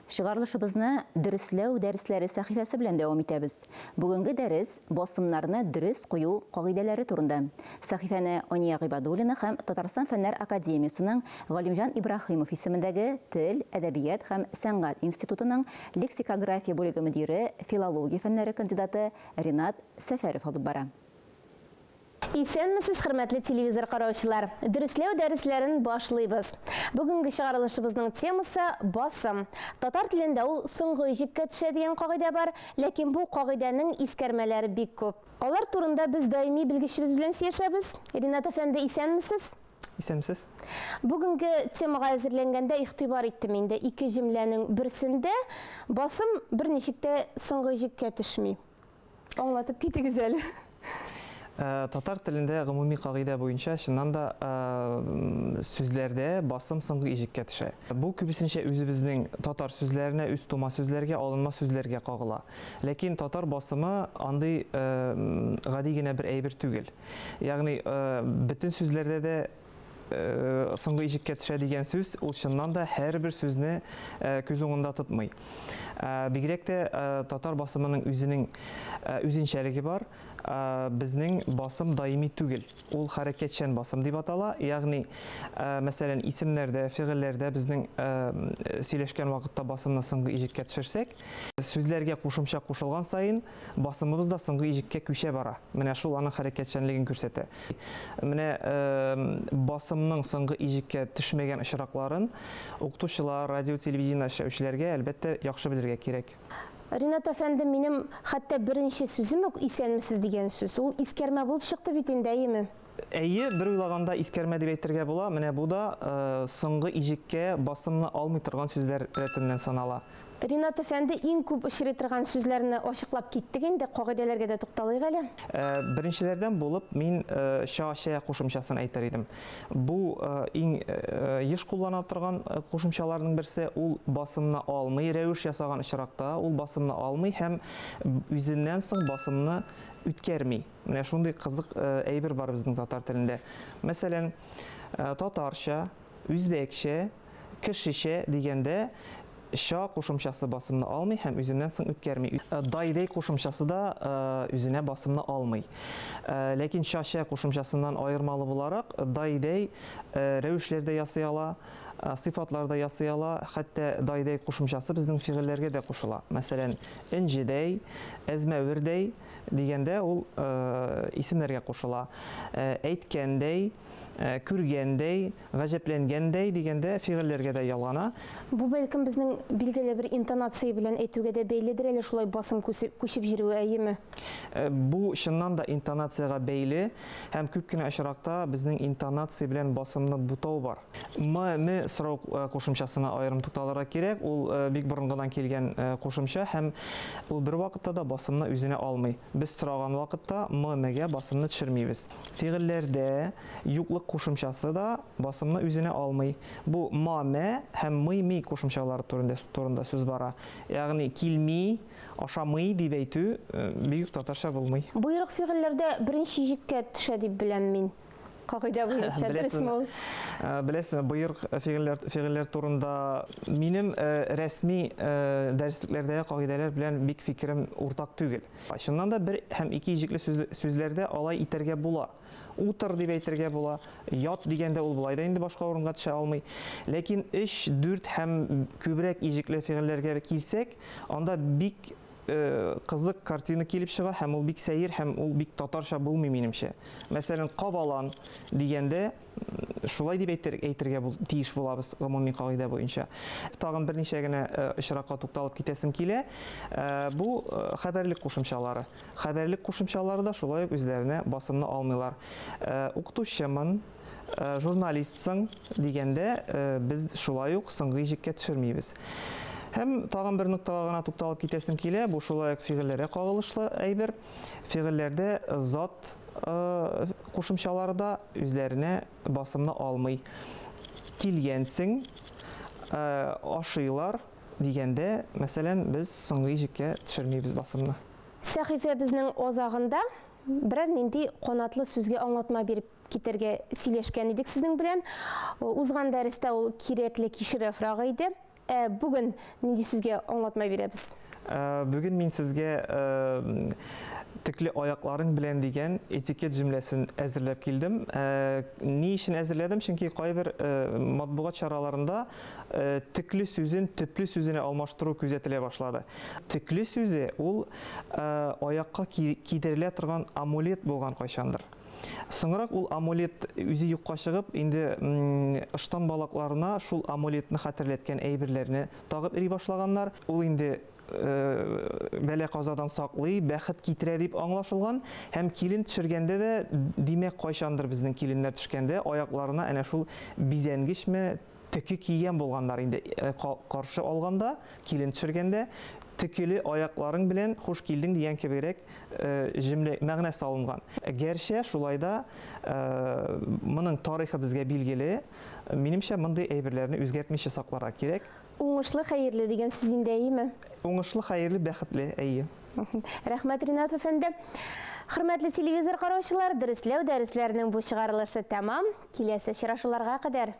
Чыгарылышыбызны Дөресләү дәресләре сәхифәсе белән дәвам итәбез. Бүгенге дәрес басымнарны дөрес кую кагыйдәләре турында. Сәхифәне Ания Гыйбадуллина һәм Татарстан Фәннәр академиясенең Галимҗан Ибраһимов исемендәге Тел, әдәбият һәм сәнгать институтының лексикография бүлеге мөдире, филология фәннәре кандидаты Ринат Сәфәров алып бара. Исәнмесез, хөрмәтле телевизор караучылар! Дөресләү дәресләрен башлыйбыз. Бүгенге чыгарылышыбызның темасы басым. Татар телендә ул соңгы иҗеккә төшә дигән кагыйдә бар, ләкин бу кагыйдәнең искәрмәләре бик күп. Алар турында без даими белгечебез белән сөйләшәбез. Ринат әфәнде, исәнмесез! Исәнмесез! Бүгенге темага әзерләнгәндә игътибар иттем инде, ике җөмләнең берсендә басым берничек тә соңгы иҗеккә төшми. Аңлатып китегез әле. Э, татар телендә гомуми кагыйдә буенча чыннан да э, сүзләрдә басым соңгы иҗеккә төшә. Бу күбесенчә үзебезнең татар сүзләренә, үз тума сүзләргә, алынма сүзләргә кагыла. Ләкин татар басымы андый э, гади генә бер әйбер түгел. Ягъни бөтен сүзләрдә дә Э, соңгы иҗеккә төшә дигән сүз ул чыннан да һәрбер сүзне э, күз уңында тотмый. Э, бигрәк тә татар басымының үзенең үзенчәлеге бар. Безнең басым даими түгел. Ул хәрәкәтчән басым дип атала. Ягъни, мәсәлән, исемнәрдә, фигыльләрдә безнең сөйләшкән вакытта басымны соңгы иҗеккә төшерсәк, сүзләргә кушымча кушылган саен басымыбыз да соңгы иҗеккә күчә бара. Менә шул аның хәрәкәтчәнлеген күрсәтә. Менә басымның соңгы иҗеккә төшмәгән очракларын укытучылар, радио, телевидениедә эшләүчеләргә, әлбәттә, яхшы белергә кирәк. Ринат әфәнде, минем хәтта беренче сүзем үк исәнмесез дигән сүз. Ул искәрмә булып чыкты бит инде, әйеме? Әйе, бер уйлаганда искәрмә дип әйтергә була. Менә бу да соңгы иҗеккә басымны алмый торган сүзләр рәтеннән санала. Ринат әфәнде, иң күп очрый торган сүзләрне ачыклап киттек инде, кагыйдәләргә дә тукталыйк әле. Беренчеләрдән булып мин ча, чә кушымчасын әйтер идем. Бу иң еш куллана торган кушымчаларның берсе. Ул басымны алмый, рәвеш ясаган очракта ул басымны алмый һәм үзеннән соң басымны үткәрми. Менә шундый кызык әйбер бар безнең татар телендә. Мәсәлән, татарча, үзбәкчә, кешечә дигәндә ча кушымчасы басымны алмый һәм үзеннән соң үткәрми. Дай-дәй кушымчасы да үзенә басымны алмый. Ләкин ча-чә кушымчасыннан аермалы буларак, дай-дәй рәвешләр дә ясый ала, сыйфатлар да ясый ала, хәтта дай-дәй кушымчасы безнең фигыльләргә дә кушыла. Мәсәлән, энҗедәй, әзмәвердәй дигәндә ул исемнәргә кушыла. Әйткәндәй, күргәндәй, гаҗәпләнгәндәй дигәндә фигыльләргә дә ялгана. Бу бәлкем безнең билгеле бер интонация белән әйтүгә дә бәйледер әле шулай басым күчеп йөрүе, әйеме? Бу чыннан да интонациягә бәйле һәм күп кенә очракта безнең интонация белән басымны бутау бар. М, ме сорау кушымчасына аерым тукталырга кирәк. Ул бик борынгыдан килгән кушымча һәм ул бервакытта да басымны үзенә алмый. Без сораган вакытта м, мегә басымны төшермибез. Фигыльләрдә юклык кушымчасы да басымны үзенә алмый. Бу ма, мә һәм мый, ми кушымчалары турында, турында сүз бара. Ягъни килми, ашамый дип әйтү бик үк татарча булмый. Боерык фигыльләрдә беренче иҗеккә төшә дип беләм мин. Кагыйдә буенча дөресме ул? Беләсезме, боерык фигыльләр, фигыльләр турында минем рәсми дәреслекләрдәге кагыйдәләр белән бик фикерем уртак түгел. Чыннан да бер һәм ике иҗекле сүзләрдә алай итәргә була. Утыр дип әйтергә була, ят дигәндә ул болай да инде башка урынга төшә алмый. Ләкин өч, дүрт һәм күбрәк иҗекле фигыльләргә килсәк, анда бик э, кызык картина килеп чыга һәм ул бик сәер һәм ул бик татарча булмый минемчә. Мәсәлән, кабалан дигәндә Шулай дип әйтер, әйтергә бул, тиеш булабыз гомуми кагыйдә буенча. Тагын берничә генә э, очракка тукталып китәсем килә. Э, бу э, хәбәрлек кушымчалары. Хәбәрлек кушымчалары да шулай ук үзләренә басымны алмыйлар. Укытучымын, журналистсың дигәндә без шулай ук соңгы иҗеккә төшермибез. Һәм тагын бер ноктага гына тукталып китәсем килә. Бу шулай ук фигыльләргә кагылышлы әйбер. Фигыльләрдә зат кушымчалары да үзләренә басымны алмый. Килгәнсең, ашыйлар дигәндә, мәсәлән, без соңгы иҗеккә төшермибез басымны. Сәхифәбезнең азагында берәр нинди канатлы сүзгә аңлатма биреп китәргә сөйләшкән идек сезнең белән. Узган дәрестә ул кирәкле кишер яфрагы иде. Ә бүген нинди сүзгә аңлатма бирәбез? Бүген мин сезгә төкле аякларың белән дигән этикет җөмләсен әзерләп килдем. Ни өчен әзерләдем? Чөнки кайбер матбугат чараларында төкле сүзен төпле сүзенә алмаштыру күзәтелә башлады. Төкле сүзе ул аякка кидерелә торган амулет булган кайчандыр. Соңрак ул амулет үзе юкка чыгып, инде ыштан балакларына шул амулетны хәтерләткән әйберләрне тагып йөри башлаганнар. Ул инде бәла-казадан саклый, бәхет китерә дип аңлашылган. Һәм килен төшергәндә дә, димәк, кайчандыр безнең киленнәр төшкәндә аякларына әнә шул бизәнгечме, төке кигән булганнар инде каршы алганда, килен төшергәндә, төкеле аякларың белән хуш килдең дигән кебегрәк җөмлә мәгънә салынган. Гәрчә шулай да моның тарихы безгә билгеле. Минемчә, мондый әйберләрне үзгәртмичә сакларга кирәк. Уңышлы, хәерле дигән сүз инде, әйеме? Уңышлы, хәерле, бәхетле, әйе. Рәхмәт, Ринат әфәнде. Хөрмәтле телевизор караучылар, дөресләү дәресләренең бу чыгарылышы тәмам. Киләсе очрашуларга кадәр.